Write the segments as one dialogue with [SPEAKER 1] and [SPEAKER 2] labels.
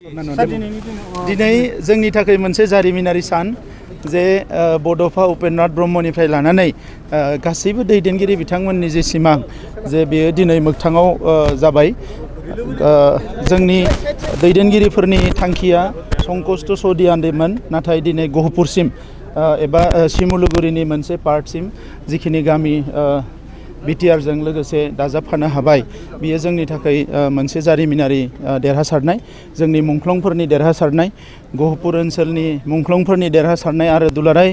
[SPEAKER 1] दिनै जोंनि थाखाय मोनसे जारिमिनारि सान जे बड'फा उपेन्द्रनाथ ब्रह्मनिफ्राय लानानै गासैबो दैदेनगिरि बिथांमोननि जे सिमां जे बेयो दिनै मोगथाङाव जाबाय। जोंनि दैदेनगिरिफोरनि थांखिया संकष्ट सौदिआन्देमोन, नाथाय दिनै गहपुरसिम एबा सिमुलुगुरिनि मोनसे पार्टसिम जिखिनि गामि बिटिआरजों लोगोसे दाजाबफानो हाबाय, बियो जोंनि थाखाय मोनसे जारिमिनारि देरहासारनाय, जोंनि मुंख्लंफोरनि देरहासारनाय, गहपुर ओनसोलनि मुंख्लंफोरनि देरहासारनाय आरो दुलाराय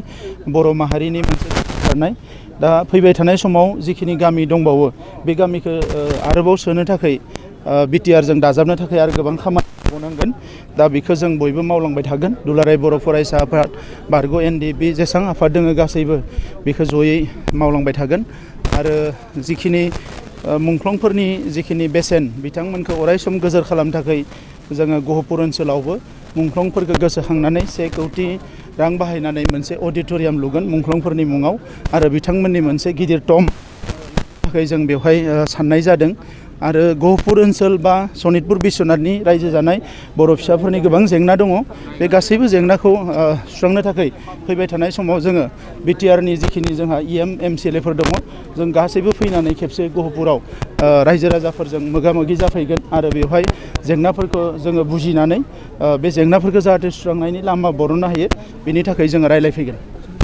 [SPEAKER 1] बर' माहारिनि मोनसे देरहासारनाय। दा फैबाय थानाय समाव जिखिनि गामि दंबावो बे गामिखौ आरोबाव सोनो थाखाय बिटिआरजों दाजाबनो थाखाय आरो गोबां खामानि मावनांगोन। दा बेखौ जों बयबो मावलांबाय थागोन। दुलाराय बर' फरायसा आफाद, बारग' एनडिएफबि जेसेबां आफाद दङ गासैबो बेखौ जयै मावलांबाय थागोन। आरो जिखिनि मुंख्लंफोरनि जिखिनि बेसेन बिथांमोनखौ अरायसम गोजोर खालामनो थाखाय जोङो गहपुर ओनसोलावबो मुंख्लंफोरखौ गोसोखांनानै 1 कौटि रां बाहायनानै मोनसे अडिट'रियाम लुगोन मुंख्लंफोरनि मुङाव, आरो बिथांमोननि मोनसे गिदिर टम्ब थाखाय जों बेवहाय साननाय जादों। आरो गहपुर ओनसोल बा सनितपुर बिश्वनाथनि रायजो जानाय बर' फिसाफोरनि गोबां जेंना दङ। बे गासैबो जेंनाखौ सुस्रांनो थाखाय फैबाय थानाय समाव जोङो बिटिआरनि जिखिनि जोंहा एमसिएलएफोर दङ, जों गासैबो फैनानै खेबसे गहपुराव रायजो राजाफोरजों मोगा मोगि जाफैगोन आरो बेवहाय जेंनाफोरखौ जोङो बुजिनानै बे जेंनाफोरखौ जाहाथे सुस्रांनायनि लामा बरननो हायो, बेनि थाखाय जोङो रायज्लायफैगोन।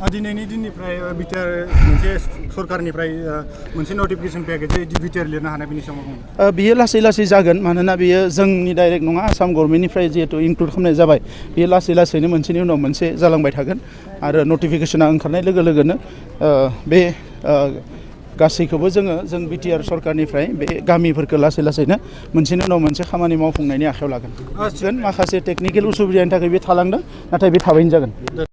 [SPEAKER 2] दिनैनि दिननिफ्राय बिटिआर मोनसे सरकारनिफ्राय मोनसे नटिफिकेसन फैयाखै जे बिटिआर लिरनो हानाय, बेनि सायाव
[SPEAKER 1] बियो लासै लासै जागोन। मानोना बियो जोंनि डाइरेक्ट नङा, आसाम गभर्नमेन्टनिफ्राय जिहेतु इनक्लुड खालामनाय जाबाय, बियो लासै लासैनो मोनसेनि उनाव मोनसे जालांबाय थागोन। आरो नटिफिकेसना ओंखारनाय लोगो लोगोनो बे गासैखौबो जों बिटिआर सरकारनिफ्राय बे गामिफोरखौ लासै लासैनो मोनसेनि उनाव मोनसे खामानि मावफुंनायनि आखायाव लागोन। माखासे टेकनिकेल उसुबिदानि थाखाय बे थालांदों, नाथाय बे थाबैनो जागोन।